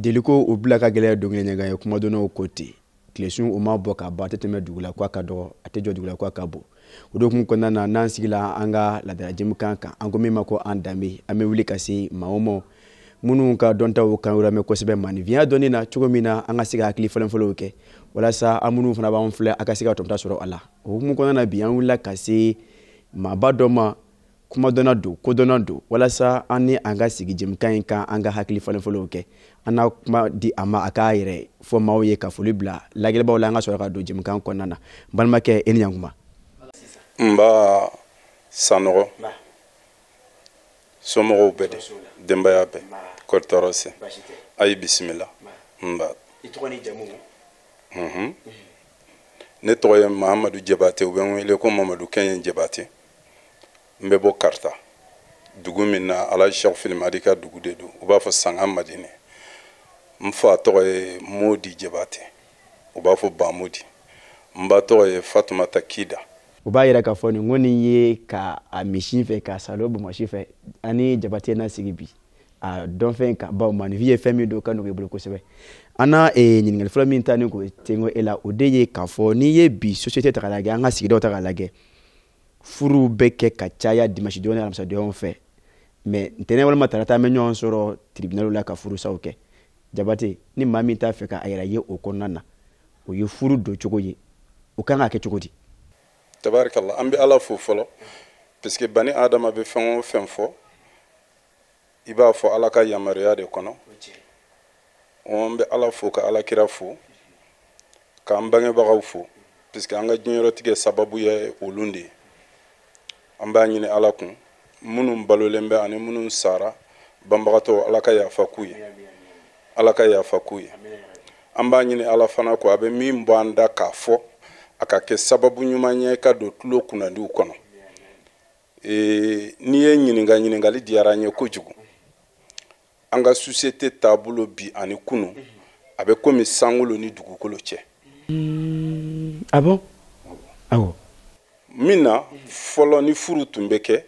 Jeliko o bila ka gɛlɛya dɔnkili ɲɛgan ye kumadɔnnaw ko ten tilesun o ma bɔ ka ban a tɛ tɛmɛ dugu la k'a ka dɔgɔ a tɛ jɔ dugu la k'a ka bon o de hukumu kɔnɔna na n'an sigila an ka laadala jɛmukan kan an ko min ma ko an danbe an bɛ wuli ka se maa o ma minnu ka dɔntaw kan wɛrɛ mɛn kosɛbɛ maninfinya dɔnni na cogo min na an ka se ka hakili fɔlɔfɔlɔw kɛ walasa an minnu fana b'an filɛ a ka se ka tɔmɔta sɔrɔ a la o hukumu kɔnɔna na bi an wulila ka se maaba dɔ ma kumadɔnna don kodɔnna don walasa an ni an ka sigi jɛmukan in kan an ka hakili fɔlɔfɔlɔw kɛ an na kuma di a ma a k'a yɛrɛ fɔ maaw ye ka foli bila lajɛlibaw la an ka sɔrɔ ka don jɛmukan kɔnɔna na n balimakɛ e ni ɲankuma. Nba Sanɔgɔ somɔgɔw bɛɛ de denbaya bɛɛ kɔri tɔɔrɔ se a ye bisimila. Nba i tɔgɔ ni jamu? Ne tɔgɔ ye Mahamadu Jabate, u bɛ n wele ko Mamadu Kɛɲɛ Jabate. N bɛ bɔ Karita, dugu min na Alaji Sɛki Filimadi ka dugu de don, u b'a fɔ Sanga Madinɛ. N fa tɔgɔ ye Modi Jabate, u b'a fɔ Bamodi. N ba tɔgɔ ye Fatumata Kida. U b'a yira k'a fɔ nin ko nin ye ka a misi fɛ ka salo bamasi fɛ ani Jabate na sigi bi a dɔn fɛn ka baw maninfin ye fɛn min don ka nɔgɔ i bolo kosɛbɛ. An na ɲininkali fɔlɔ min ta ni k'o tengo e la o de ye k'a fɔ n'i ye bi société ta k'a lajɛ an ka sigidaw ta k'a lajɛ furuw bɛ kɛ ka caya dimanche don ni alamisa don fɛ mais ntɛnɛn walima tarata an bɛ ɲɔgɔn sɔrɔ tribunal la ka furusaw kɛ. Jabate ni maa min t'a fɛ ka a yɛrɛ ye o kɔnɔna na o ye furu don cogo ye o kan ka kɛ cogo di? Tabarikala, an bɛ Ala fo fɔlɔ parce que bani Adama bɛ fɛn o fɛn fɔ i b'a fɔ Ala ka yamaruya de kɔnɔ. An bɛ Ala fo ka Ala kira fo k'an bangebagaw fo parce que an ka diɲɛyɔrɔtigɛ sababu ye olu de ye. An b'a ɲini Ala kun minnu balolen bɛ ani minnu sara banbagatɔw Ala ka yafa k'u ye, Ala ka yafa k'u ye. An b'a ɲini Ala fana ko a bɛ min bɔ an da k'a fɔ a ka kɛ sababu ɲuman ye ka don tulo kunnadiw kɔnɔ. N'i ye ɲininka ɲininkali diyara n ye kojugu. An ka société taabolo bi ani kunu a bɛ komi sankolo ni dugukolo cɛ. Ah bon? Awɔ. Min na fɔlɔ ni furu tun bɛ kɛ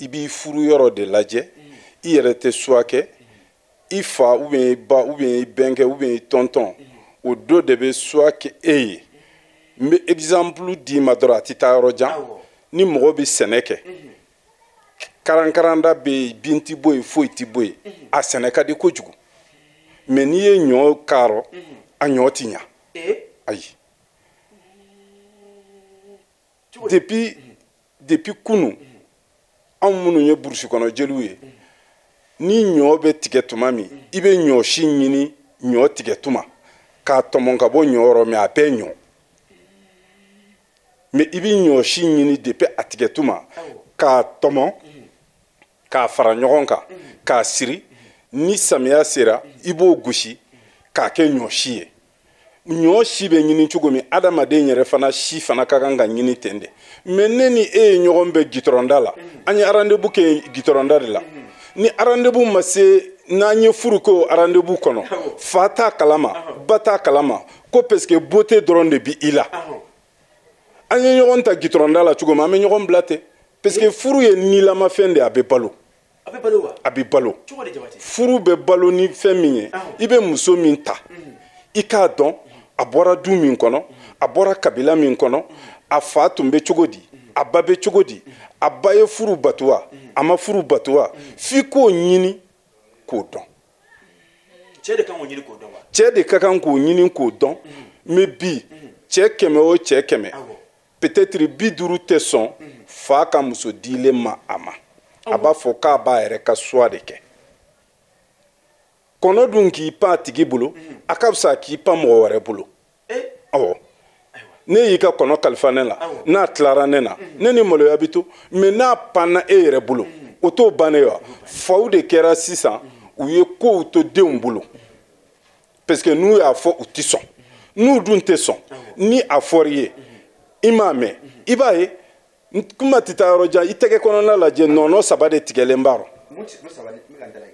i b'i furu yɔrɔ de lajɛ i yɛrɛ tɛ suwa kɛ i fa ou bien i ba ou bien i bɛnkɛ ou bien i tɔntɔn o dɔ de bɛ suwa kɛ e ye. N bɛ exemple d'i ma dɔrɔn a tɛ taa yɔrɔ jan. Ni mɔgɔ bɛ sɛnɛ kɛ karankaranda bɛ yen bin tɛ bɔ yen foyi tɛ bɔ yen a sɛnɛ ka di kojugu mais n'i ye ɲɔ karɔ a ɲɔ tɛ ɲa. Ayi. Depuis kunu anw minnu ye burusi kɔnɔ jeliw ye ni ɲɔ bɛ tigɛ tuma min i bɛ ɲɔ si ɲini ɲɔ tigɛ tuma k'a tɔmɔ ka bɔ ɲɔ yɔrɔ mais a bɛɛ ɲɔ mais i bɛ ɲɔ si ɲini depuis a tigɛ tuma k'a tɔmɔ k'a fara ɲɔgɔn kan k'a siri ni samiya sera i b'o gosi k'a kɛ ɲɔ si ye. Ɲɔ si bɛ ɲini cogo min adamaden yɛrɛ fana si fana ka kan ka ɲini ten de mais ne ni e ye ɲɔgɔn bɛn gitɔrɔnda la an ye rendez-vous kɛ gitɔrɔnda de la ni rendez-vous ma se n'an ye furu kɛ o rendez-vous kɔnɔ fa t'a kalama ba t'a kalama ko parce que beauté dɔrɔn de bi i la. An ye ɲɔgɔn ta gitɔrɔnda la cogo min an bɛ ɲɔgɔn bila ten parce que furu ye nilamafɛn de ye a bɛ balo. A bɛ balo. Furu bɛ balo ni fɛn min ye i bɛ muso min ta i k'a dɔn a bɔra du min kɔnɔ a bɔra kabila min kɔnɔ a fa tun bɛ cogo di a ba bɛ cogo di a ba ye furu batu wa a ma furu batu wa f'i k'o ɲini k'o dɔn. Cɛ de kan k'o ɲini k'o dɔn wa? Cɛ de ka kan k'o ɲini k'o dɔn mais bi cɛ 100 o cɛ 100 peut-être 50 tɛ sɔn fa ka muso dilen ma a ma a b'a fɔ k'a b'a yɛrɛ ka choix de kɛ. Kɔnɔ dun k'i pan a tigi bolo a ka fisa k'i pan mɔgɔ wɛrɛ bolo. Awɔ ne y'i ka kɔnɔ kalifa ne la n'a tilara ne na ne ni maloya bɛ to mais n'a panna e yɛrɛ bolo o t'o bannen wa. Faw de kɛra sisan U ye kow to denw bolo, parce que n'u y'a fɔ u ti sɔn, n'u dun tɛ sɔn, ni a fɔr'i ye i m'a mɛn, i b'a ye kuma tɛ taa yɔrɔ jan. I tɛgɛ kɔnɔna lajɛ, nɔnɔ 3 de tigɛlen b'a rɔ.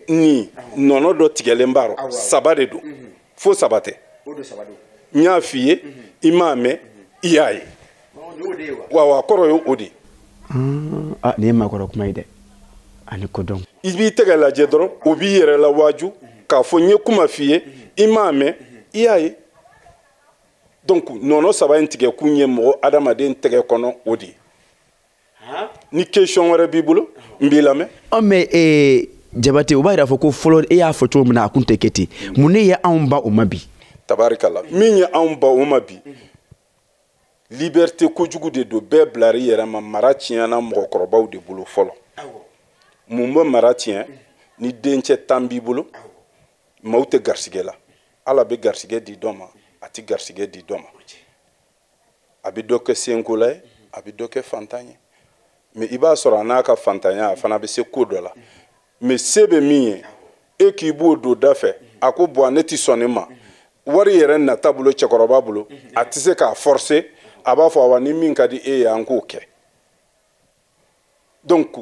Ni nɔnɔ dɔ tigɛlen b'a rɔ, 3 de don, fo 3 tɛ. N y'a f'i ye, i m'a mɛn, i y'a ye. Wa kɔrɔ ye o de ye. Nin ye maakɔrɔ kuma ye dɛ, ani kodɔn. I b'i tɛgɛ lajɛ dɔrɔn, o b'i yɛrɛ la waaju k'a fɔ n ye kuma f'i ye, i m'a mɛn, i y'a ye. Donc nɔnɔ 3 in tigɛ kun ye mɔgɔ adamaden tɛgɛ kɔnɔ o de ye. Ni question wɛrɛ b'i bolo, n b'i lamɛn. Mais Jabate, o b'a yira fɔ ko fɔlɔ e y'a fɔ cogo min na a kun tɛ kɛ ten. Mun ne ye anw ba o ma bi? Tabarikala, min ye anw ba o ma bi, liberté kojugu de don. Bɛɛ bilara i yɛrɛ ma. Mara tiɲɛna mɔgɔkɔrɔbaw de bolo fɔlɔ. Mun bɛ mara tiɲɛ? Ni dencɛ 10 b'i bolo, maaw tɛ garisigɛ la. Ala bɛ garisigɛ di dɔ ma, a tɛ garisigɛ di dɔ ma. A bɛ dɔ kɛ senkola ye, a bɛ dɔ kɛ fantan ye. Mais i b'a sɔrɔ a n'a ka fantanya, a fana bɛ se ko dɔ la. Mais se bɛ min ye, e k'i b'o don da fɛ, a ko bon, ne tɛ sɔn nin ma. Wari yɛrɛ nata bolo cɛkɔrɔba bolo, a tɛ se k'a forcer. A b'a fɔ awa, ni min ka di e ye, an k'o kɛ. Donc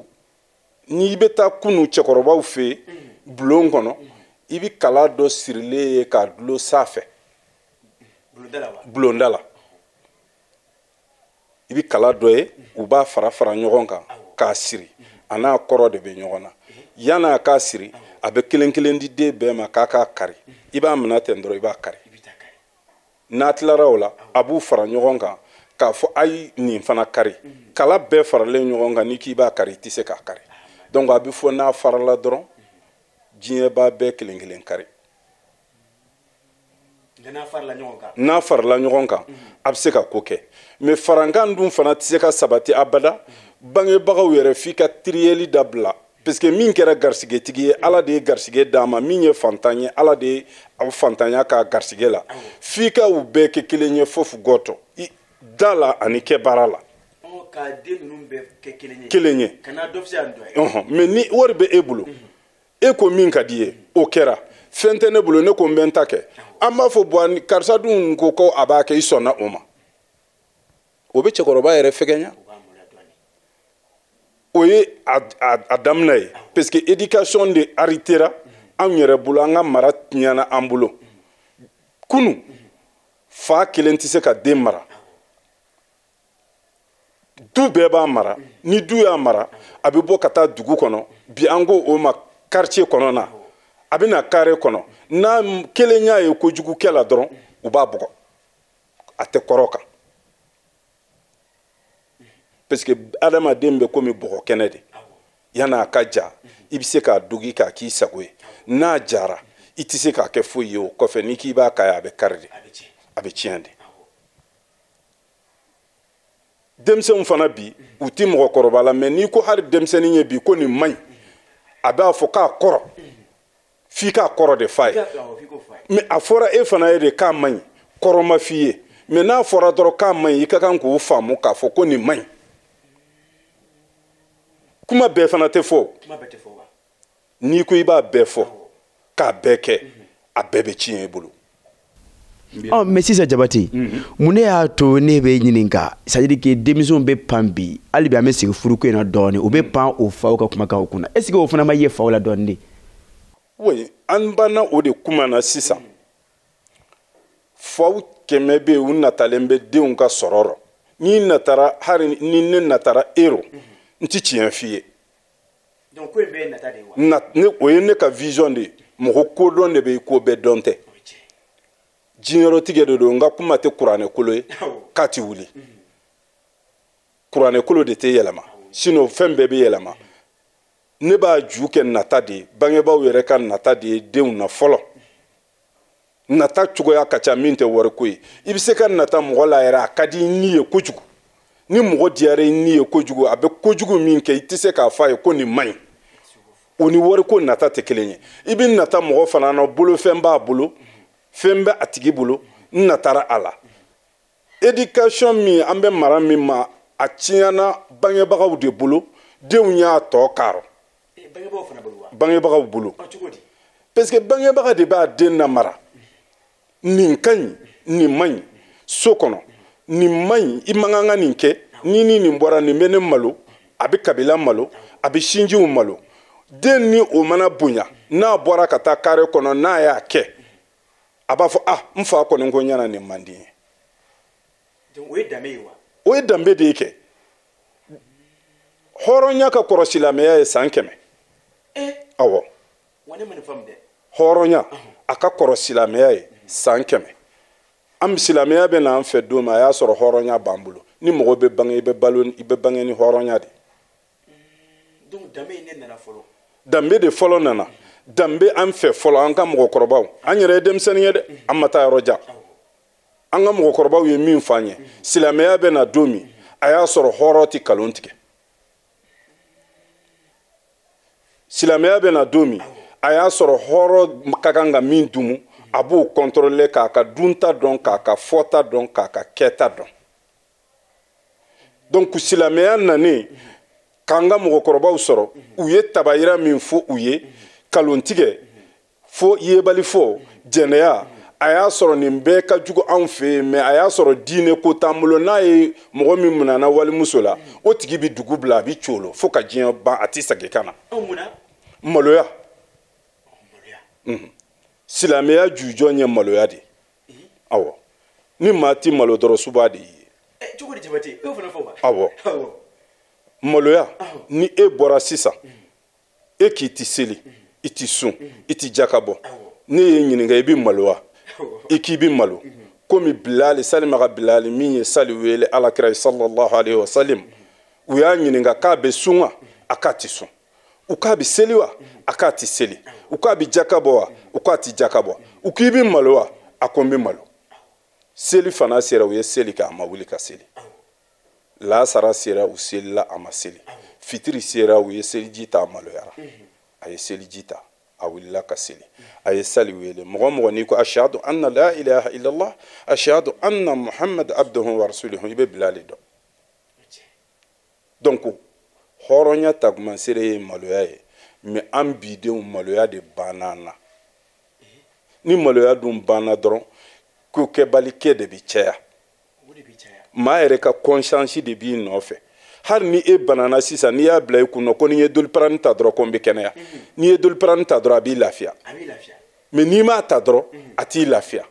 n'i bɛ taa kunu cɛkɔrɔbaw fɛ yen bulon kɔnɔ, i bɛ kala dɔ sirilen ye k'a dulon sanfɛ bulonda la. I bɛ kala dɔ ye, u b'a fara fara ɲɔgɔn kan k'a siri, a n'a kɔrɔ de bɛ ɲɔgɔn na. Yan'a k'a siri, a bɛ kelen kelen di den bɛɛ ma k'a k'a kari. I b'a minɛ ten dɔrɔn, i b'a kari. N'a tilara o la, a b'u fara ɲɔgɔn kan k'a fɔ a ye nin fana kari. Kala bɛɛ faralen ɲɔgɔn kan, n'i k'i b'a kari, i tɛ se k'a kari. Donc a bɛ fɔ n'a farala dɔrɔn, diɲɛ b'a bɛɛ kelen kelen kari. N'a farala ɲɔgɔn kan, a bɛ se ka ko kɛ. Mais farankan dun fana tɛ se ka sabati abada. Bangebagaw yɛrɛ f'i ka tiriyeli dabila, parce que min kɛra garisigɛtigi ye, Ala de ye garisigɛ d'a ma. Min ye fantan ye, Ala de ye aw fantanya k'a garisigɛ la. F'i ka u bɛɛ kɛ kelen ye, fofu gɔtɔ da la ani kɛ baara la. Kelen ye. Mais ni wari bɛ e bolo, e ko min ka di ye, o kɛra. Fɛn tɛ ne bolo, ne ko n bɛ n ta kɛ. An b'a fɔ bon, karisa dun ko ko a b'a kɛ, i sɔnna o ma. O bɛ cɛkɔrɔba yɛrɛ fɛgɛnya. O ye a daminɛ ye, parce que éducation de arrêtera anw yɛrɛ bolo, an ka mara tiɲɛna an bolo. Kunu fa kelen tɛ se ka den mara, du bɛɛ b'a mara. Ni du y'a mara, a bɛ bɔ ka taa dugu kɔnɔ. Bi an ko o ma quartier kɔnɔ na, a bɛ na carré kɔnɔ. N'a kelen y'a ye kojugukɛ la dɔrɔn, u b'a bugɔ, a tɛ kɔrɔ kan. Parce que adamaden bɛ komi bɔgɔ kɛnɛ de, yan'a ka ja, i bɛ se k'a dogi k'a k'i sago ye. N'a jara, i tɛ se k'a kɛ foyi ye o kɔfɛ. N'i k'i b'a k'a ye, a bɛ kari de, a bɛ tiɲɛ de. Denmisɛnw fana bi, u ti mɔgɔkɔrɔba la. Mais n'i ko hali denmisɛnnin ye bi ko nin man ɲi, a b'a fɔ k'a kɔrɔ, f'i k'a kɔrɔ de f'a ye. Mais a fɔra e fana ye de k'a man ɲi, kɔrɔ ma f'i ye. Mais n'a fɔra dɔrɔn k'a man ɲi, i ka kan k'o faamu k'a fɔ ko nin man ɲi. Kuma bɛɛ fana tɛ fɔ. N'i ko i b'a bɛɛ fɔ k'a bɛɛ kɛ, a bɛɛ bɛ tiɲɛ i bolo. Mais sisan Jabate, mun ne y'a to ne bɛ ɲininka, c'est à dire que denmisɛnw bɛ pan bi, hali bi an bɛ segin furuko in na dɔɔnin, u bɛ pan o faw ka kumakan kunna. Est ce que o fana ma ye faw la dɔɔnin de? Oui, an banna o de kuma na sisan. Faw 100 bɛ yen, u natalen bɛ denw ka sɔrɔ rɔ. N'i natara, hali ni ne natara e rɔ, n ti tiɲɛ f'i ye. Donc ko in bɛɛ ye nata de ye wa? O ye ne ka vision de ye. Mɔgɔ kodɔn de bɛ i ko bɛɛ dɔn tɛ. Diɲɛtigɛ de don. N ka kuma tɛ kuranɛkolo ye k'a ti wuli. Kuranɛkolo de tɛ yɛlɛma, sinon fɛn bɛɛ bɛ yɛlɛma. Ne b'a ju kɛ nata de ye, bangebaaw yɛrɛ ka nata de ye denw na fɔlɔ. Nata cogoya ka ca min tɛ wariko ye. I bɛ se ka nata mɔgɔ la yɛrɛ, a ka di i ni ye kojugu. Ni mɔgɔ diyara i ni ye kojugu, a bɛ kojugu min kɛ, i tɛ se k'a fɔ a ye ko nin man ɲi. O ni wariko nata tɛ kelen ye. I bɛ nata mɔgɔ fana na, bolofɛn b'a bolo, fɛn bɛ a tigi bolo, n natara a la. Éducation min an bɛ mara min ma, a tiɲɛna bangebagaw de bolo, denw y'a tɔ karɔ. Bangebagaw fana bolo wa? Bangebagaw bolo. Cogo di? Parce que bangebaga de b'a den namara. Nin ka ɲi, nin man ɲi so kɔnɔ, nin man ɲi, i man kan ka nin kɛ, ni nin bɔra nin bɛ ne malo, a bɛ kabila malo, a bɛ sinjiw malo. Den ni o mana bonya, n'a bɔra ka taa carré kɔnɔ, n'a y'a kɛ, a b'a fɔ ah, n fa kɔni ko ɲɛna nin man di n ye. Donc o ye danbe ye wa? O ye danbe de ye kɛ. Hɔrɔnya ka kɔrɔ silamɛya ye san 100. Awɔ. Wa ne ma nin faamu dɛ. Hɔrɔnya a ka kɔrɔ silamɛya ye san 100. An silamɛya bɛ n'an fɛ don min, a y'a sɔrɔ hɔrɔnya b'an bolo. Ni mɔgɔ bɛ bange, i bɛ balo, i bɛ bange ni hɔrɔnya de. Donc danbe in de nana fɔlɔ. Danbe de fɔlɔ nana. Danbe an fɛ fɔlɔ, an ka mɔgɔkɔrɔbaw. An yɛrɛ ye denmisɛnnin ye dɛ, an ma taa yɔrɔ jan. An ka mɔgɔkɔrɔbaw ye min fɔ an ye, silamɛya bɛ na don min, a y'a sɔrɔ hɔrɔn tɛ nkalon tigɛ. Silamɛya bɛ na don min, a y'a sɔrɔ hɔrɔn ka kan ka min dumu, a b'o contrôler k'a ka dunta dɔn, k'a ka fɔta dɔn, k'a ka kɛta dɔn. Donc silamɛya nanen k'an ka mɔgɔkɔrɔbaw sɔrɔ, u ye tabayira min fɔ u ye, nkalontigɛ fo yebali fɔ, jɛnɛya, a y'a sɔrɔ nin bɛɛ ka jugu anw fɛ yen, mais a y'a sɔrɔ diinɛ ko t'an bolo. N'a ye mɔgɔ min minɛna walimuso la, o tigi bɛ dugu bila, a bɛ colo fo ka diɲɛ ban, a tɛ segin ka na. Maloya. Silamɛya jujɔn ye maloya de. Awɔ. Ni maa ti malo dɔrɔn, suba de y'i ye. Cogo di Jabate? E y'o fana fɔ wa? Awɔ. Maloya, ni e bɔra sisan, e k'i ti seli, i ti sun, i ti jaka bɔ. Ne ye ɲininka, i bɛ maloya? I k'i bɛ malo. Komi Bilali, Salima ka Bilali min ye sali wele Ala kira ye sallallahu alaihi wa sallam, u y'a ɲininka k'a bɛ sun wa? A k'a ti sun. U k'a bɛ seli wa? A k'a ti seli. U k'a bɛ jaka bɔ wa? U k'a ti jaka bɔ. U k'i bɛ malo wa? A ko n bɛ malo. Seli fana sera, u ye seli kɛ, a ma wuli ka seli. Laasara sera, u selila, a ma seli. Fitiri sera, u ye seliji ta, a maloyara. A ye seliji ta, a wulila ka seli. A ye sali wele. Mɔgɔ mɔgɔ n'i ko ashhadu anna la ilaha illallah, ashhadu anna muhammad abduhu wa rasuluhu, i bɛ Bilali dɔn. Donc hɔrɔnya taamasere ye maloya ye, mais an bidenw maloya de banna an na. Ni maloya dun banna dɔrɔn, ko kɛbalikɛ de bɛ caya. Maa yɛrɛ ka conscience de b'i nɔfɛ. Hali ni e banana sisan, n'i y'a bila i kun na ko n'i ye doliprane ta dɔrɔn ko n bɛ kɛnɛya, n'i ye doliprane ta dɔrɔn a b'i lafiya. Mais n'i m'a ta dɔrɔn a t'i lafiya,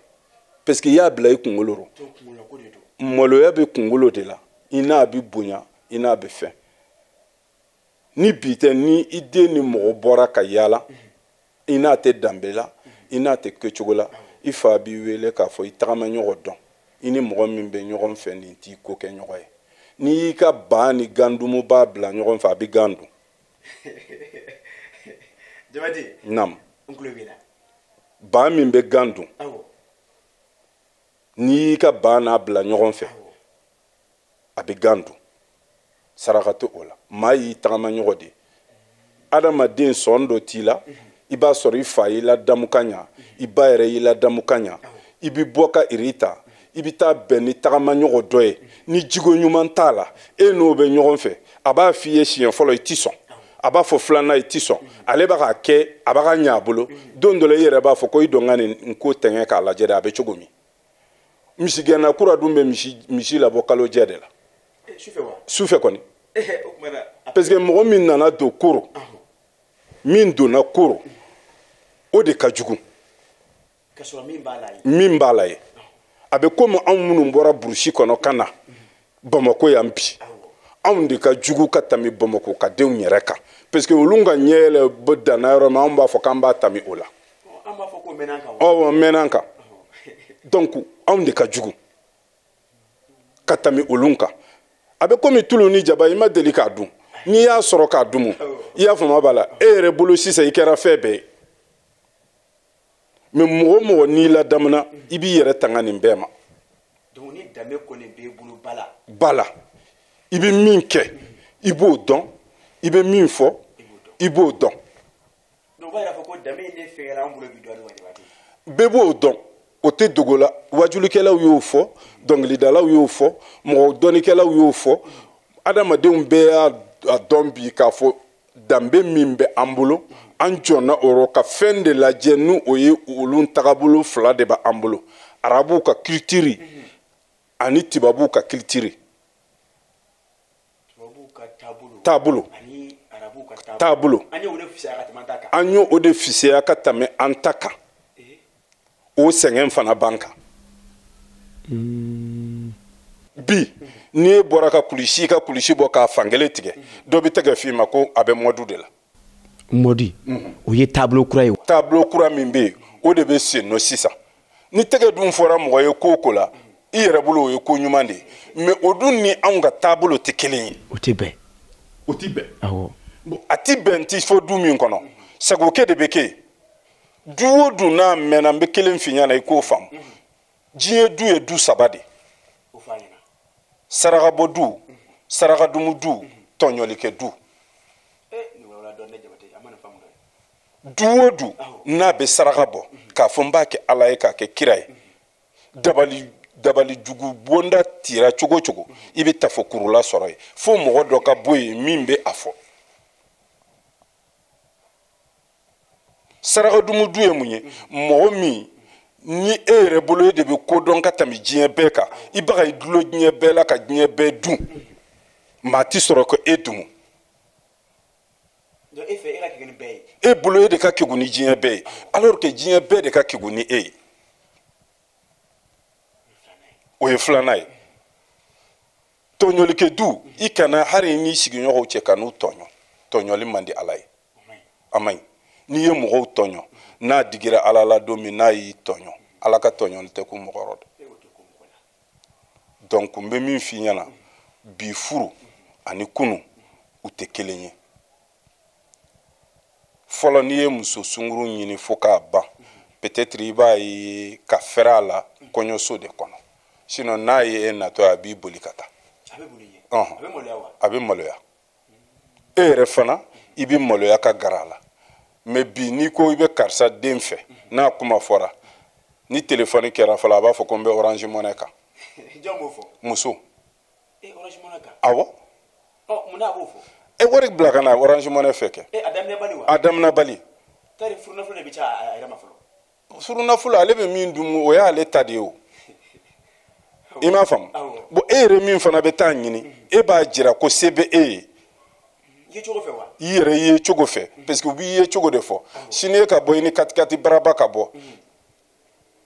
parce que i y'a bila i kunkolo rɔ. Maloya bɛ kunkolo de la, i n'a bɛ bonya, i n'a bɛ fɛn. Ni bi tɛ, ni i den ni mɔgɔ bɔra ka yaala, i n'a tɛ danbe la, i n'a tɛ kɛcogo la, i fa b'i wele k'a fɔ i tagama ɲɔgɔn dɔn, i ni mɔgɔ min bɛ ɲɔgɔn fɛ nin t'i ko kɛ ɲɔgɔn ye. N'i y'i ka ba ni gandumuba bila ɲɔgɔn fɛ, a bɛ gan dun. Jabate. Naam. N tulo b'i la. Ba min bɛ gan dun, n'i y'i ka ba n'a bila ɲɔgɔn fɛ, a bɛ gan dun. Saraka tɛ o la. Maa y'i tagama ɲɔgɔn de ye. Adamaden sɔn dɔ t'i la, i b'a sɔrɔ i fa y'i ladamu ka ɲa, i ba yɛrɛ y'i ladamu ka ɲa, i bɛ bɔ ka iri ta, i bɛ taa bɛn ni tagama ɲɔgɔn dɔ ye, ni jigo ɲuman t'a la, e n'o bɛ ɲɔgɔn fɛ, a b'a f'i ye siɲɛ fɔlɔ i ti sɔn, a b'a fɔ filanan i ti sɔn, ale b'a ka kɛ, a b'a ka ɲɛ a bolo. Don dɔ la i yɛrɛ b'a fɔ ko i don ka nin ko tɛŋɛ k'a lajɛ dɛ, a bɛ cogo min. Misigɛnna kura dun bɛ misi labɔ kalojɛ de la. Sufɛ kɔni. Parce que mɔgɔ min nana don koro, min donna koro, o de ka jugu. Min b'a la ye. A bɛ komi anw minnu bɔra burusi kɔnɔ ka na Bamakɔ yan bi, anw de ka jugu ka tɛmɛ Bamakɔ ka denw yɛrɛ kan, parce que olu ka ɲɛ yɛlɛ bɛ danna yɔrɔ min, anw b'a fɔ k'an b'a tɛmɛ o la. Ɔ mɛnna an kan. Donc anw de ka jugu ka tɛmɛ olu kan. A bɛ komi tulu ni jaba, i ma deli k'a dun, n'i y'a sɔrɔ k'a dun, i y'a faamu b'a la, e yɛrɛ bolo sisan i kɛra fɛn bɛɛ ye. Mais mɔgɔ mɔgɔ n'i ladamuna, i b'i yɛrɛ tanga nin bɛɛ ma. Donc ni danbe kɔni b'e bolo ba la. Ba la. I bɛ min kɛ, i b'o dɔn, i bɛ min fɔ, i b'o dɔn. Donc o b'a yira ko danbe in de fɛgɛra an bolo bi dɔɔnin wa Jabate? Bɛɛ b'o dɔn, o tɛ dogo la. Wajulikɛlaw y'o fɔ, dɔnkilidalaw y'o fɔ, mɔgɔ dɔnnikɛlaw y'o fɔ, adamadenw bɛɛ y'a dɔn bi k'a fɔ danbe min bɛ an bolo, An jɔnna o rɔ ka fɛn de lajɛ n'o o ye olu tagabolo fila de b'an bolo, arabuw ka culture ani tubabuw ka culture. Taabolo taabolo an y'o o de fisaya ka tɛmɛ an ta kan. O sɛgɛn fana b'an kan. Bi n'i e bɔra ka kulisi, i ka kulisi bɔ k'a fankelen tigɛ, dɔ bɛ tɛgɛ f'i ma ko a bɛ mɔdu de la. Mɔdi, o ye taabolo kura ye. Taabolo kura min bɛ yen, o de bɛ sen nɔ sisan. Ni tɛgɛ dun fɔra mɔgɔ ye ko o ko la, i yɛrɛ bolo o ye ko ɲuman de ye, mais o dun ni anw ka taabolo tɛ kelen ye. O tɛ bɛn. O tɛ bɛn. Awɔ. Bon, a tɛ bɛn ti fɔ du min kɔnɔ, sagokɛ de bɛ kɛ yen. Du o du n'a mɛnna, n bɛ kelen f'i ɲɛna i k'o faamu. Diɲɛ du ye du saba de ye. Sarakabɔ du, sarakadumu du, tɔɲɔlikɛ du. Du o du n'a bɛ saraka bɔ k'a fɔ n b'a kɛ Ala ye k'a kɛ kira ye, dabali jugu bonda tira cogo cogo, i bɛ tafokurula sɔrɔ yen fo mɔgɔ dɔ ka bɔ yen min bɛ a fɔ. Sarakadumu du ye mun ye? Mɔgɔ min ni e yɛrɛ bolo e de bɛ ko dɔn ka tɛmɛ diɲɛ bɛɛ kan, i bɛ ka i dulon diɲɛ bɛɛ la ka diɲɛ bɛɛ dun, maa ti sɔrɔ ko e dumu. E bolo e de ka kegun ni diɲɛ bɛɛ ye, alors que diɲɛ bɛɛ de ka kegun ni e ye. O ye filanan ye. Tɔɲɔlikɛ du, i kana hali n'i sigiɲɔgɔnw cɛ ka n'u tɔɲɔ. Tɔɲɔli man di Ala ye, a man ɲi. N'i ye mɔgɔw tɔɲɔ, n'a digira Ala la don min n'a y'i tɔɲɔ, Ala ka tɔɲɔli tɛ kun mɔgɔ rɔ dɛ. Donc n bɛ min f'i ɲɛna bi, furu ani kunu u tɛ kelen ye. Fɔlɔ n'i ye muso sungurun ɲini fo k'a ban, peut-être i b'a ye ka fɛrɛ a la kɔɲɔso de kɔnɔ, sinon n'a ye e natɔ a b'i boli ka taa. A bɛ maloya. E yɛrɛ fana i bɛ maloya ka gɛrɛ a la. Mais bi n'i ko i bɛ karisa den fɛ, n'a kuma fɔra, ni telefɔni kɛra fɔlɔ, a b'a fɔ ko n bɛ Orange Money kan. Muso. Awɔ. E wari bila ka na Orange Money fɛ kɛ. A daminɛ bali. Furunafolo ale bɛ min dun, o y'ale ta de ye o. I m'a faamu? Bon, e yɛrɛ min fana bɛ taa ɲini, e b'a jira ko se bɛ e ye. I yɛrɛ ye cogo fɛ, parce que u b'i ye cogo de fɔ. Sini e ka bɔ i ni katikati baraba ka bɔ,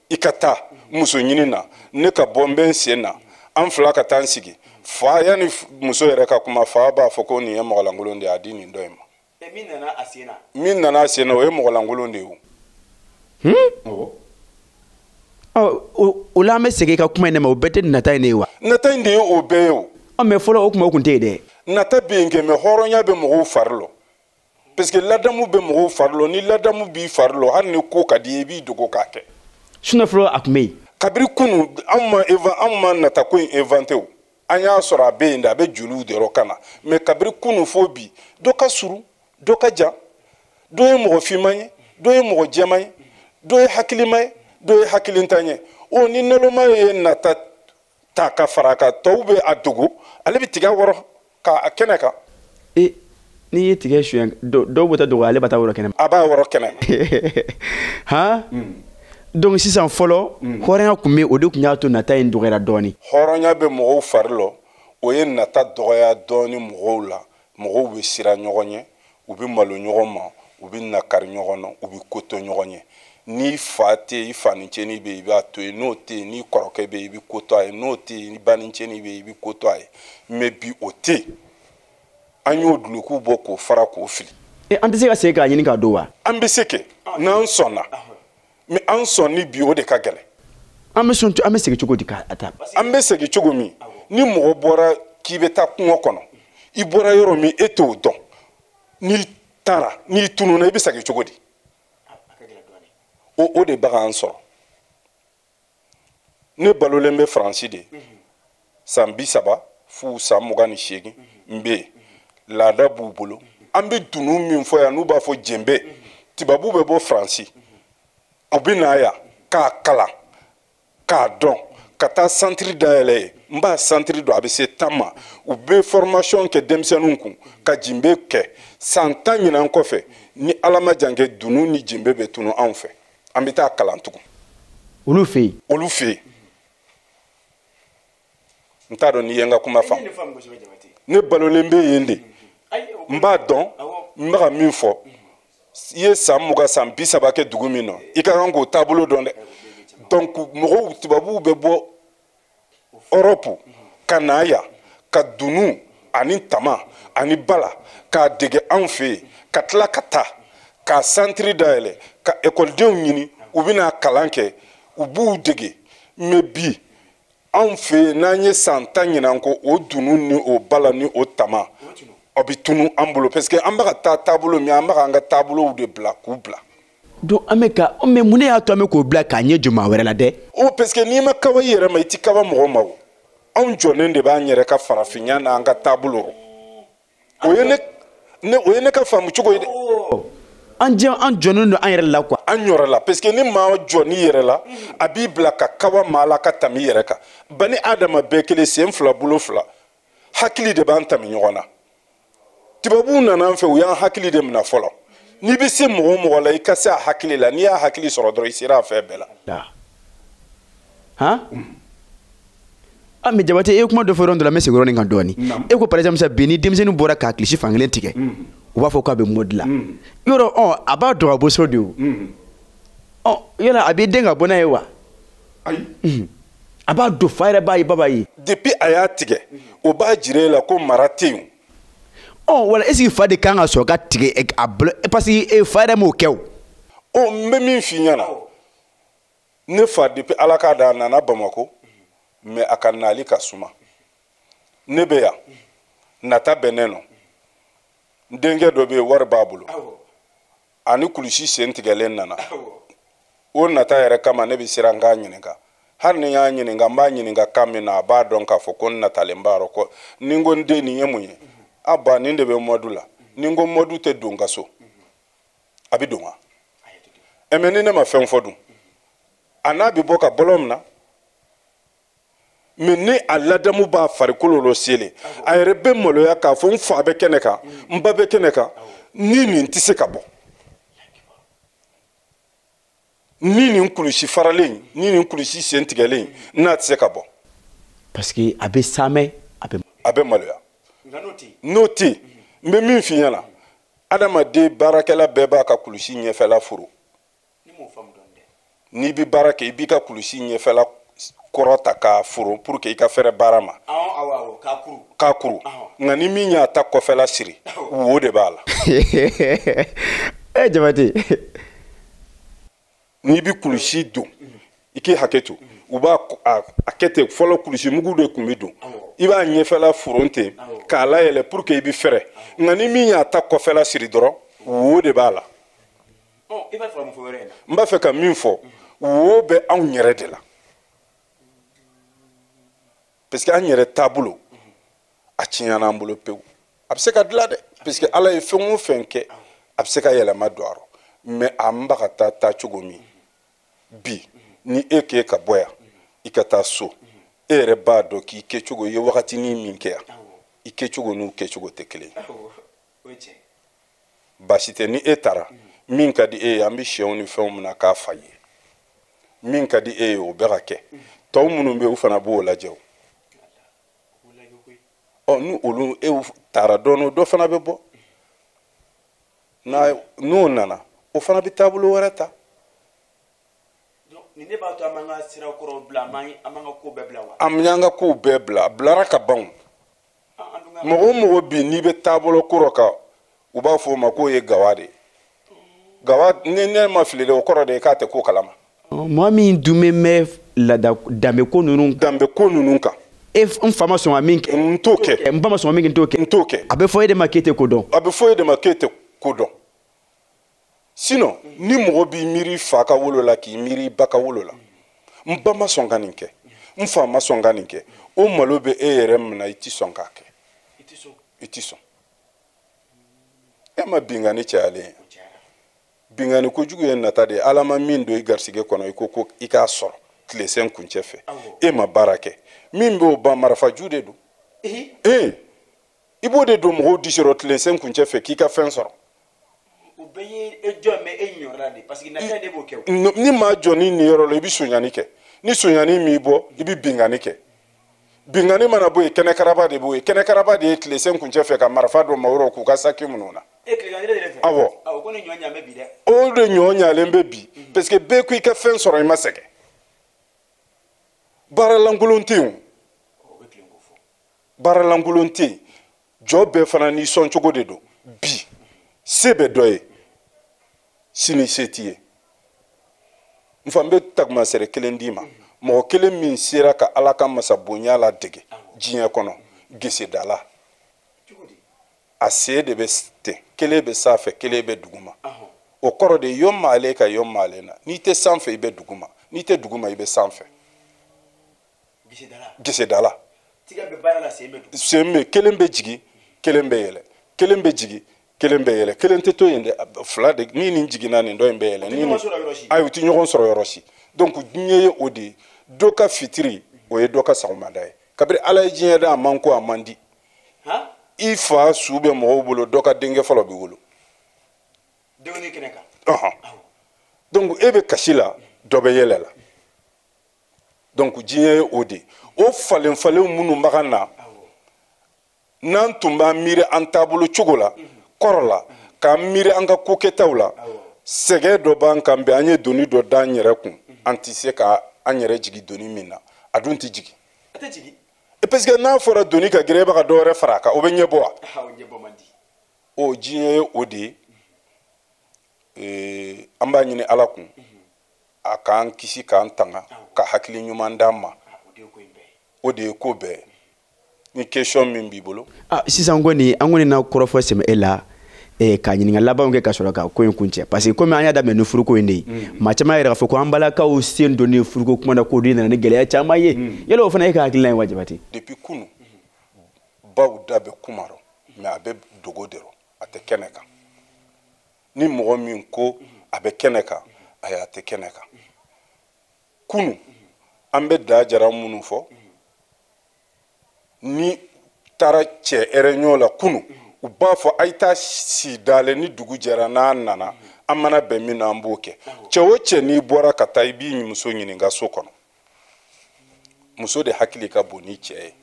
i ka taa muso ɲini na, ne ka bɔ n bɛ n sen na, an fila ka taa n sigi. Fa yanni muso yɛrɛ ka kuma, fa b'a fɔ ko nin ye mɔgɔlankolon de ye, a di nin dɔ in ma. Min nana a sen na, o ye mɔgɔlankolon de ye o. O la an bɛ segin i ka kuma in de ma, o bɛɛ tɛ nata in de ye wa? Nata in de ye o bɛɛ ye o. Mais fɔlɔ o kuma o kun tɛ yen dɛ. Nata bɛ yen kɛ, mais hɔrɔnya bɛ mɔgɔw fari lɔ. Parce que ladamu bɛ mɔgɔw fari lɔ, ni ladamu b'i fari lɔ, hali ni ko ka di i ye, i b'i dogo k'a kɛ. Sinon fɔlɔ a tun bɛ yen. Kabiri kunu, anw ma nata ko in inventé o. An y'a sɔrɔ a bɛ yen de, a bɛ joliw de yɔrɔ ka na. Mais kabiri kunu fo bi, dɔ ka surun, dɔ ka jan, dɔ ye mɔgɔ finman ye, dɔ ye mɔgɔ jɛman ye, dɔ ye hakilima ye, dɔ ye hakilintan ye. O ni naloma ye nata ta ka fara a kan, tɔw bɛ a dogo, ale bɛ tiga wɔrɔ k'a kɛnɛ kan. N'i ye tigɛ suɲɛ, dɔw bɛ taa dogo, ale bɛ taa wɔrɔ kɛnɛ ma. A b'a wɔrɔ kɛnɛ ma. Han? Donc sisan fɔlɔ, hɔrɔnya tun bɛ yen, o de tun y'a to nata in dɔgɔyara dɔɔnin. Hɔrɔnya bɛ mɔgɔw fari lɔ, o ye nata dɔgɔya dɔɔnin mɔgɔw la. Mɔgɔw bɛ siran ɲɔgɔn ɲɛ, u bɛ malo ɲɔgɔn ma, u bɛ nakari ɲɔgɔn na, u bɛ ko to ɲɔgɔn ɲɛ. N'i fa tɛ yen, i fa nicinin bɛ yen, i b'a to yen. N'o tɛ yen, n'i kɔrɔkɛ bɛ yen, i bɛ ko to a ye. N'o tɛ yen, ni ba nicinin bɛ yen, i bɛ ko to a ye. Mais bi o tɛ yen. An y'o dulokiw bɔ k'o fara k'o fili. An tɛ se ka segin k'a ɲini k'a don wa? An bɛ se kɛ n'an sɔnna. Mais an sɔnni bi o de ka gɛlɛn. An bɛ sɔn, an bɛ segin cogo di k'a ta? An bɛ segin cogo min, ni mɔgɔ bɔra k'i bɛ taa kungo kɔnɔ, i bɔra yɔrɔ min e t'o dɔn, n'i taara, n'i tununna, i bɛ segin cogo di? O de bɛ k'an sɔrɔ. Ne balolen bɛ Faransi de, san 30 fo san 28 n bɛ yen. Laada b'u bolo. An bɛ dunun min fɔ yan n'u b'a fɔ jenbe, tubabu bɛ bɔ Faransi, u bɛ na yan k'a kalan, k'a dɔn, ka taa santiri dayɛlɛ yen. N b'a santiri dɔn, a bɛ se 10 ma. U bɛ formation kɛ denmisɛnninw kun ka jenbe kɛ. San 10 ɲinan kɔfɛ, ni Ala ma jan kɛ, dunun ni jenbe bɛ tunu anw fɛ. An bɛ taa kalan tugun. Olu fɛ yen. Olu fɛ yen. N t'a dɔn n'i ye n ka kuma faamu. Ne balolen bɛ yen de. N b'a dɔn, n bɛ ka min fɔ. I ye san 20 san 30 kɛ dugu min na, i ka kan k'o taabolo dɔn dɛ. Donc mɔgɔw, tubabuw bɛ bɔ Europe ka na yan ka dunun ani tama ani bala k'a dege anw fɛ yen, ka tila ka taa k'a santiri dayɛlɛ ka ekɔlidenw ɲini, u bɛna kalan kɛ, u b'u dege. Mais bi anw fɛ yen, n'an ye san 10 ɲinan kɔ, o dunun ni o bala ni o tama o bɛ tunu an bolo, parce que an bɛ ka taa taabolo min, an bɛ k'an ka taabolow de bila k'u bila. Donc an bɛ ka, mais mun de y'a to an bɛ k'o bila k'a ɲɛ jɔ maa wɛrɛ la dɛ? O parce que n'i ma kaba i yɛrɛ ma, i ti kaba mɔgɔ ma o. Anw jɔnnen de b'an yɛrɛ ka farafinya n'an ka taabolo rɔ. O ye ne o ye ne ka faamu cogo ye dɛ. An jɔnnen don an yɛrɛ la quoi. An yɛrɛ la, parce que ni maa jɔ n'i yɛrɛ la, a b'i bila ka kaba maa la ka tɛmɛ i yɛrɛ kan. Bani Adama bɛɛ kelen, sen 2 bolo 2, hakili de b'an tɛmɛ ɲɔgɔn na. Tubabuw nana an fɛ, u y'an hakili de minɛ fɔlɔ. N'i bɛ se mɔgɔ o mɔgɔ la, i ka se a hakili la. N'i y'a hakili sɔrɔ dɔrɔn, i sera a fɛn bɛɛ la. Han? Ah, mais Jabate, e ye kuma dɔ fɔ yɔrɔ dɔ la, n bɛ segin yɔrɔ nin kan dɔɔni. E ko par exemple sisan bi ni denmisɛnnin bɔra k'a kilisi fankelen tigɛ, u b'a fɔ k'a bɛ mode la. Yɔrɔ ɔ a b'a dɔn ka bɔ so de o. Ɔ yala a b'i den ka bɔ n'a ye wa? Ayi. A b'a don fa yɛrɛ b'a ye, ba b'a ye. Depuis a y'a tigɛ, o b'a jira e la ko mara tɛ yen. Ɔ wala est ce que fa de kan ka sɔn ka tigɛ a bolo, parce que fa yɛrɛ m'o kɛ o. Ɔ n bɛ min f'i ɲɛna, ne fa depuis Ala k'a da a nana Bamakɔ, mais a ka nali ka suma. Ne bɛ yan, nata bɛ ne nɔ. N denkɛ dɔ bɛ yen, wari b'a bolo. Ani kulusi sen tigɛlen nana. O nata yɛrɛ kama ne bɛ siran n k'a ɲininka. Hali ni n y'a ɲininka, n b'a ɲininka kan min na, a b'a dɔn k'a fɔ ko n natalen b'a rɔ. Ko ni n ko n den nin ye mun ye? A ba nin de bɛ mɔdu la. Ni n ko mɔdu tɛ don ka so, a bɛ don wa? Ɛ mais ni ne ma fɛn fɔ dun, a n'a bɛ bɔ ka bɔlɔn min na. Mais ni a ladamu b'a farikolo lɔ selen, a yɛrɛ bɛ maloya k'a fɔ n fa bɛ kɛnɛ kan, n ba bɛ kɛnɛ kan, ni nin tɛ se ka bɔ. Ni nin kulusi faralen, ni nin kulusi sen tigɛlen, n'a tɛ se ka bɔ. Parce que a bɛ samɛ, a bɛ maloya. N'o tɛ yen, n bɛ min f'i ɲɛna, adamaden baarakɛla bɛɛ b'a ka kulusi ɲɛfɛla foro. N'i bɛ baara kɛ, i b'i ka kulusi ɲɛfɛla kɔrɔ ta k'a foro pour que i ka fɛrɛ baara ma. K'a kuru. Nka ni min y'a ta kɔfɛla siri, wo de b'a la. Eh Jabate. N'i bɛ kulusi don, i k'i hakɛ to. U b'a a kɛ ten fɔlɔ, kulusi mugu de tun bɛ don. I b'a ɲɛfɛla foron ten k'a layɛlɛ pour que i bɛ fɛrɛ. Nka ni min y'a ta kɔfɛla siri dɔrɔn, wo de b'a la. N b'a fɛ ka min fɔ, wo bɛ anw yɛrɛ de la. Parce que an yɛrɛ taabolo a tiɲɛna an bolo pewu. A bɛ se ka dilan dɛ, parce que Ala ye fɛn o fɛn kɛ, a bɛ se ka yɛlɛma don a rɔ. Mais an bɛ ka taa taa cogo min bi, ni e k'e ka bɔ yan, i ka taa so, e yɛrɛ b'a dɔn k'i kɛcogo, i ye wagatinin min kɛ yan, i kɛcogo n'u kɛcogo tɛ kelen ye. Baasi tɛ, ni e taara, min ka di e ye, an bɛ sɛw ni fɛnw minɛ k'a fa ye. Min ka di e ye, o bɛ ka kɛ. Tɔw minnu bɛ yen, u fana b'o lajɛ o. Ɔ ni olu e taara dɔɔnin, dɔ fana bɛ bɔ. N'o nana, o fana bɛ taabolo wɛrɛ ta. Nin de b'a to an b'an ka sira kɔrɔw bila, an b'an ka ko bɛɛ bila wa? An y'an ka kow bɛɛ bila, a bilara ka ban. Mɔgɔ o mɔgɔ bi n'i bɛ taabolo kɔrɔ kan, u b'a fɔ o ma k'o ye gawa de ye. Gawa, ni ne ma fili dɛ, o kɔrɔ de ye k'a tɛ ko kalama. Mɔgɔ min dun bɛ mɛn laada danbeko ninnu danbeko ninnu kan. E n fa ma sɔn ka min kɛ, n t'o kɛ. N ba ma sɔn ka min kɛ, n t'o kɛ. N t'o kɛ. A bɛ fɔ e de ma k'e tɛ ko dɔn. A bɛ fɔ e de ma k'e tɛ ko dɔn. Sinon, ni mɔgɔ b'i miiri fa ka wolo la k'i miiri ba ka wolo la, n ba ma sɔn ka nin kɛ, n fa ma sɔn ka nin kɛ, o malo bɛ e yɛrɛ minɛ, i ti sɔn k'a kɛ. I ti sɔn. E ma binkanni cayalen ye. Binkanni kojugu ye nata de ye. Ala ma min don i garisɛgɛ kɔnɔ, i ko ko i k'a sɔrɔ. tilesen kuncɛ fɛ, e ma baara kɛ, min b'o ban marafaju de don. I b'o de don mɔgɔw disi rɔ tilesen kuncɛ fɛ k'i ka fɛn sɔrɔ. O bɛɛ ye e jɔn mɛ e ɲɔrɔ de, parce que nata de b'o kɛ. Ni maa jɔ ni nin yɔrɔ la, i bɛ sonyani kɛ. Ni sonyani m'i bɔ, i bɛ binkanni kɛ. Binkanni mana bɔ yen, kɛnɛkaraba de b'o ye. Kɛnɛkaraba de ye tilesen kuncɛ fɛ ka marifa don maaw rɔ k'u ka saki minnu na. E tilegan de fɛ. Awɔ. Awɔ, ko ni ɲɔ ɲalen bɛ bi dɛ. O de ɲɔ ɲalen bɛ bi, parce que bɛɛ ko i ka fɛn sɔrɔ i ma sɛgɛn. Baara lankolon tɛ yen o. Baara lankolon tɛ yen. Jɔ bɛɛ fana n'i sɔn cogo de don. Bi se bɛ dɔ ye, sini se t'i ye. N fa, n bɛ tagumasɛrɛ kelen d'i ma. Mɔgɔ kelen min sera ka Ala ka masabonya ladege diɲɛ kɔnɔ, gesedala. A sen de bɛ ten, kelen bɛ sanfɛ, kelen bɛ duguma. O kɔrɔ de yɔn m'ale ka yɔn m'ale na. N'i tɛ sanfɛ, i bɛ duguma. N'i tɛ duguma, i bɛ sanfɛ. Gesedala. Sen bɛ, kelen bɛ jigin, kelen bɛ yɛlɛ, kelen bɛ jigin, kelen bɛ yɛlɛ, kelen tɛ to yen dɛ, fila de. Ni nin jiginna, nin dɔ in bɛ yɛlɛ. Ni nin, ayi, u tɛ ɲɔgɔn sɔrɔ yɔrɔ si. Donc diɲɛ ye o de ye. Dɔ ka fitiri, o ye dɔ ka sɔgɔmada ye. Kabini Ala ye diɲɛ da, a man ko a man di. I fa su bɛ mɔgɔw bolo, dɔ ka denkɛ fɔlɔ b'i wolo. Denkundi kɛnɛ kan. Donc e bɛ kasi la, dɔ bɛ yɛlɛ la. Donc diɲɛ ye o de ye. O falen falenw minnu bɛ ka na, n'an tun b'an miiri an taabolo cogo la kɔrɔ la, k'an miiri an ka kokɛtaw la, sɛgɛn dɔ b'an kan bi. An ye doni dɔ d'an yɛrɛ kun, an tɛ se ka an yɛrɛ jigin doni min na. A dun tɛ jigin. A tɛ jigin. Parce que n'a fɔra doni ka girin, e bɛ ka dɔ wɛrɛ fara a kan, o bɛ ɲɛbɔ wa? O ɲɛbɔ man di. O diɲɛ ye o de ye. An b'a ɲini Ala kun a k'an kisi, k'an tanga, ka hakili ɲuman d'an ma. O de ye ko bɛɛ. Ni question min b'i bolo. Sisan kɔni, an kɔni na kɔrɔfɔ sɛmɛ e la, ka ɲininka labanw kɛ ka sɔrɔ ka ko in kuncɛ, parce que komi an y'a daminɛ ni furuko in de ye, maa caman yɛrɛ k'a fɔ ko an balakaw sen donni furuko kuma na, k'o de nana ni gɛlɛya caman ye. Yala o fana e ka hakilina ye wa, Jabate? Depuis kunu, baw da bɛ kuma rɔ, mais a bɛ dogo de rɔ, a tɛ kɛnɛ kan. Ni mɔgɔ min ko a bɛ kɛnɛ kan, ayi, a tɛ kɛnɛ kan. Kunu, an bɛ da jara minnu fɔ, ni taara cɛ réunion la kunu, u b'a fɔ a ye taa si dalen, ni dugu jɛra n'a nana, an mana bɛn min na, an b'o kɛ. Cɛ o cɛ, n'i bɔra ka taa, i b'i muso ɲininka so kɔnɔ. Muso de hakili ka bon ni cɛ ye,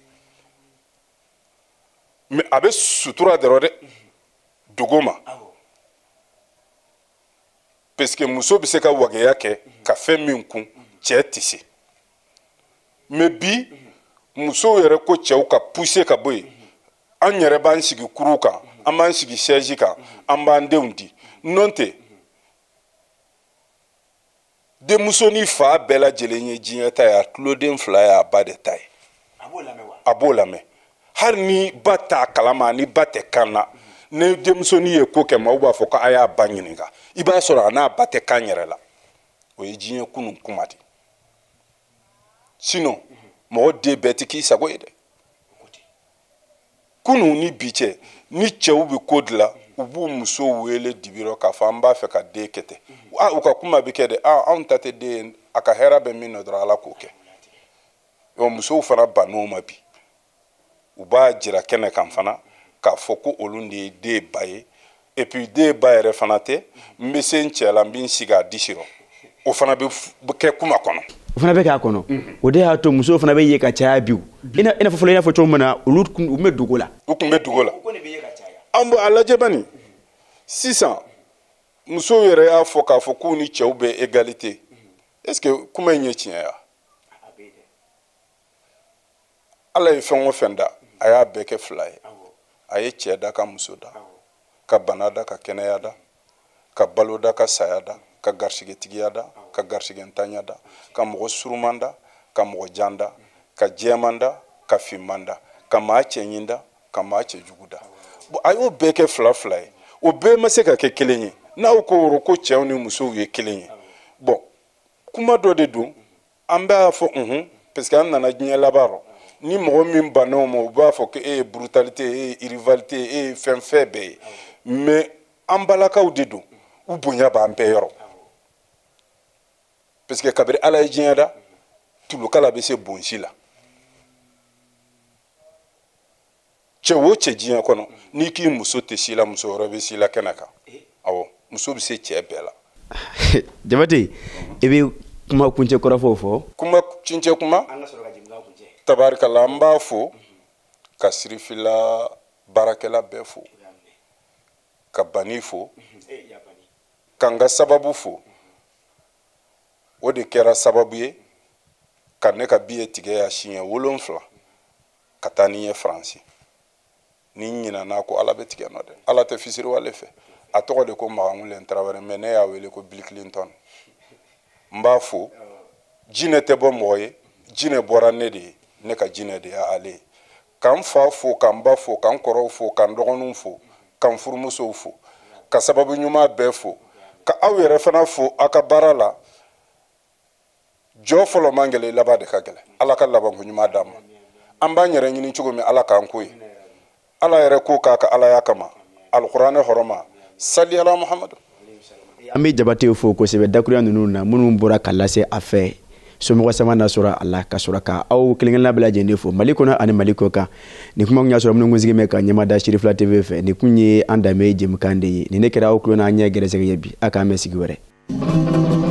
mais a bɛ sutura dɔrɔn dɛ, dogo ma, parce que muso bɛ se ka wagaya kɛ ka fɛn min kun, cɛ tɛ se. Mais bi, musow yɛrɛ ko cɛw ka pousser ka bɔ yen. An yɛrɛ b'an sigi kuru kan, an b'an sigi chaise kan, an b'an denw di. N'o tɛ, denmusonin fa bɛɛ lajɛlen ye diɲɛ ta ye, a tuloden fila ye a ba de ta ye. A b'o lamɛn. Hali ni ba t'a kalama, ni ba tɛ kan na, ni denmusonin ye ko kɛ, maaw b'a fɔ ko a y'a ba ɲininka. I b'a sɔrɔ a n'a ba tɛ kan yɛrɛ la. O ye diɲɛ kunun kuma de. Sinon mɔgɔ den bɛɛ tɛ k'i sago ye dɛ. Kunun ni bi cɛ, ni cɛw bɛ ko dilan, u b'u musow wele dibi rɔ k'a fɔ an b'a fɛ ka den kɛ ten. U ka kuma bɛ kɛ de, anw ta tɛ den ye, a ka hɛrɛ bɛ min na dɔrɔn, Ala k'o kɛ. Musow fana bann'o ma bi. U b'a jira kɛnɛ kan fana k'a fɔ ko olu de ye den ba ye. Et puis den ba yɛrɛ fana tɛ, n bɛ se n cɛ la, n bɛ n sigi a disi rɔ. O fana bɛ kɛ kuma kɔnɔ. O fana bɛ k'a kɔnɔ. O de y'a to musow fana bɛ ye ka caya bi. I n'a fɔ fɔlɔ, i n'a fɔ cogo min na, olu tun bɛ dogo la. U tun bɛ dogo la. An bɔ a lajɛ bani. Sisan musow yɛrɛ y'a fɔ k'a fɔ k'u ni cɛw bɛ égalité. Est-ce que kuma in ye tiɲɛ ye wa? Ala ye fɛn o fɛn da, a y'a bɛɛ kɛ fila ye. A ye cɛ da ka muso da, ka bana da ka kɛnɛya da, ka balo da ka saya da, ka garisigɛtigiya da, ka garisigɛntanya da, ka mɔgɔ suruman da, ka mɔgɔ jan da, ka jɛman da, ka finman da, ka maa cɛɲin da, ka maa cɛjugu da. Bon, a y'o bɛɛ kɛ fila fila ye. O bɛɛ ma se ka kɛ kelen ye. N'aw ko ko cɛw ni musow ye kelen ye, bon, kuma dɔ de don, an b'a fɔ unhun, parce que an nana diɲɛ laban rɔ. Ni mɔgɔ min banna o ma, u b'a fɔ ko e ye brutalité, e ye rivalité, e ye fɛn fɛn bɛɛ ye. Mais an balakaw de don, u bonya b'an bɛɛ yɔrɔ. Parce que kabini Ala ye diɲɛ da, Tulukala bɛ se bonsi la. Cɛ o cɛ diɲɛ kɔnɔ, n'i k'i muso tɛ si la, muso wɛrɛ bɛ si la kɛnɛ kan. Awɔ, muso bɛ se cɛ bɛɛ la. Jabate, i bɛ kuma kuncɛ kɔrɔfɔw fɔ. Kuma kuncɛ kuma? An ka sɔrɔ ka jɛmukan kuncɛ. Tabarikala, an b'a fo ka Sirifila baarakɛla bɛɛ fo, ka Bani fo, ka n ka sababu fo. O de kɛra sababu ye ka ne ka billet tigɛ yan siɲɛ 7 ka taa ni n ye Faransi. Ni n ɲinɛna ko Ala bɛ tigɛ nɔ dɛ, Ala tɛ fisiriwale fɛ. A tɔgɔ de ko Makan Tarawele, mais ne y'a wele ko Bill Clinton. N b'a fo. Jinɛ tɛ bɔ mɔgɔ ye, jinɛ bɔra ne de ye, ne ka jinɛ de y'ale ye. Ka n fa fo, ka n ba fo, ka n kɔrɔw fo, ka n dɔgɔninw fo, ka n furumusow fo, ka sababu ɲuman bɛɛ fo, ka aw yɛrɛ fana fo aw ka baara la. Jɔ fɔlɔ man gɛlɛn, laban de ka gɛlɛn. Ala ka labanko ɲuman d'an ma. An b'an yɛrɛ ɲini cogo min, Ala k'an ko ye. Ala yɛrɛ ko k'a ka Alaya kama, alikuranɛ hɔrɔma, sali ala Muhamadu. An bɛ Jabate fo kosɛbɛ dakuruya ninnu na minnu bɔra ka lase a fɛ. Somɔgɔ sama na sɔrɔ a la ka sɔrɔ ka aw kelen-kelenna bɛɛ lajɛlen fo Mali kɔnɔ ani Mali kɔ kan. Nin kuma kun y'a sɔrɔ minnu kun sigi bɛ ka ɲɛmada Sirifila TV fɛ. Nin kun ye an danbe jɛmukan de ye. Nin ne kɛra aw tulo n'an ɲɛ gɛrɛsɛgɛ ye bi. A k'an bɛn sigi wɛrɛ.